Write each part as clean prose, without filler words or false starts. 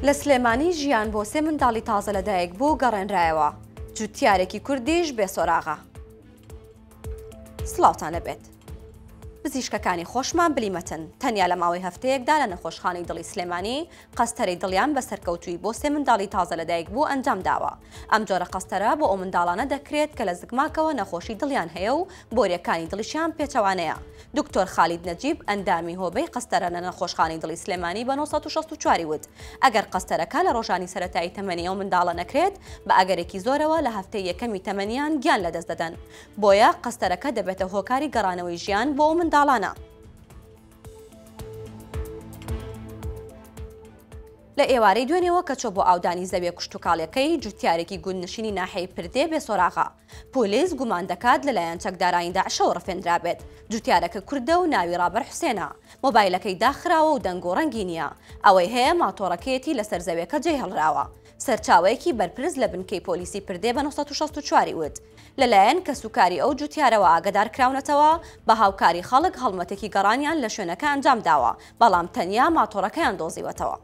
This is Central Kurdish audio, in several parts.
لە سلێمانی ژیان بۆ سێ منداڵی تازە لەدایکبوو گەڕێنرایەوە، جوتیارێکی کوردیش بێ سۆراغە. سڵاوتان لەبێت. پزیشکەکانی خۆشمان بلیمەتن، تەنیا لە ماوەی هەفتەیەکدا لە نەخۆشخانەی دڵی سلێمانی قەستەرەی دڵیان بە سەرکەوتوویی بۆ سێ منداڵی تازە لەدایکبوو ئەنجام داوە. ئەم جۆرە قەستەرە بۆ ئەو منداڵانە دەکرێت کە لە زگماکەوە نەخۆشی دڵیان هەیە و بۆریەکانی دڵیشیان پێچەوانەیە. دکتۆر خالید نەجیب، ئەندامی هۆبەی قەستەرە لە نەخۆشخانەی دڵی سلێمانی بە 964 ی وت، ئەگەر قەستەرەکە لە ڕۆژانی سەرەتایی تەمەنی ئەو منداڵە نەکرێت، بە ئەگەرێکی زۆرەوە لە هەفتەی یەکەمی تەمەنیان گیان لەدەست دەدەن. بۆیە قەستەرەکە دەبێتە هۆکاری گەڕانەوەی ژیان بۆ ئەو منداڵانە. لە ئێوارەی دوێنێوە کە چۆ بۆ ئاودانی زەویە کشتوکاڵیەکەی، جوتیارێکی گوندنشینی ناحیەی پردێ بێ سۆراغە. پۆلیس گومان دەکات لەلایەن چەکدارانی داعشەوە ڕفێندرابێت. جوتیارەکە کوردە و ناوی ڕابەر حوسێنە. مۆبایلەکەی داخراوە و دەنگ و ڕەنگی نییە. ئەوەی هەیە ماتۆڕەکەیەتی لەسەر زەویەکە جێیهێڵراوە. سەرچاوەیەکی بەرپرس لە بنکەی پۆلیسی پردێ بە 964 ی وت، لەلایەن کەسوکاری ئەو جوتیارەوە ئاگەدارکراونەتەوە، بە هاوکاری خەڵک هەڵمەتێکی گەڕانیان لە شوێنەکە ئەنجامداوە، بەڵام تەنیا ماتۆڕەکەیان دۆزیوەتەوە.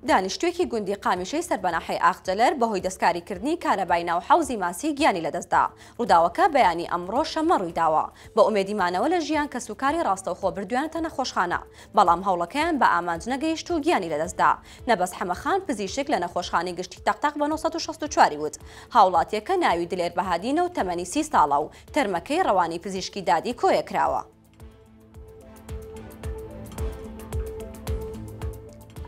دانیشتوویەکی گوندی قامیشەی سەر بە ناحیەی ئاخجەلەر بەهۆی دەستکاریکردنی کارەبای ناو حەوزی ماسی گیانی لەدەستدا. ڕووداوەکە بەیانی ئەمڕۆ شەممە ڕوویداوە. بە ئومێدی مانەوە لە ژیان کەسوکاری ڕاستەوخۆ بردوویانەتە نەخۆشخانە، بەڵام هەوڵەکەیان بە ئامانج نەگەیشت و گیانی لەدەستدا. نەبەز حەمەخان پزیشک لە نەخۆشخانەی گشتی تەقتەق بە 964 ی وت، هاوڵاتییەکە ناوی دلێر بەهادینە و تەمەنی 30 ساڵە و تەرمەکەی ڕەوانەی پزیشکی دادی کۆیە کراوە.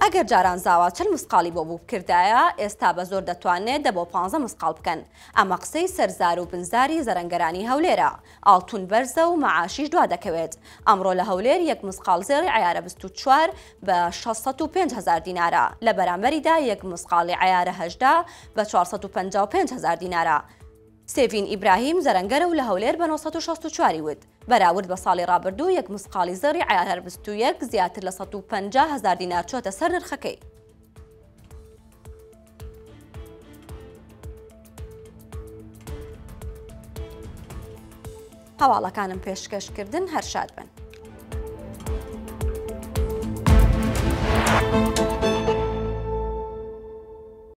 ئەگەر جاران زاوا 40 مسقاڵی بۆ بوو بکردایە، ئێستا بە زۆر دەتوانێت دە بۆ پانزە مسقاڵ بکەن. ئەمە قسەی سەر زار و بن زاری زەرەنگەرانی هەولێرە. ئاڵتون بەرزە و مەعاشیش دوا دەکەوێت. ئەمڕۆ لە هەولێر یەک مسقاڵ زێڕی عەیارە 24 بە 605 هەزار دینارە، لە بەرامبەریدا یەک مسقاڵی عەیارە 18 بە 455 هەزار دینارە. سێڤین ئیبراهیم زەرەنگەرە و لە هەولێر بە 964 ی وت، بەراورد بە ساڵی ڕابردوو یەک مسقاڵی زێڕی عەیارە 21 زیاتر لە 150 هەزار دینار چۆتە سەر نرخەکەی. هەواڵەکانم پێشکەش کردن هەر شاد بن.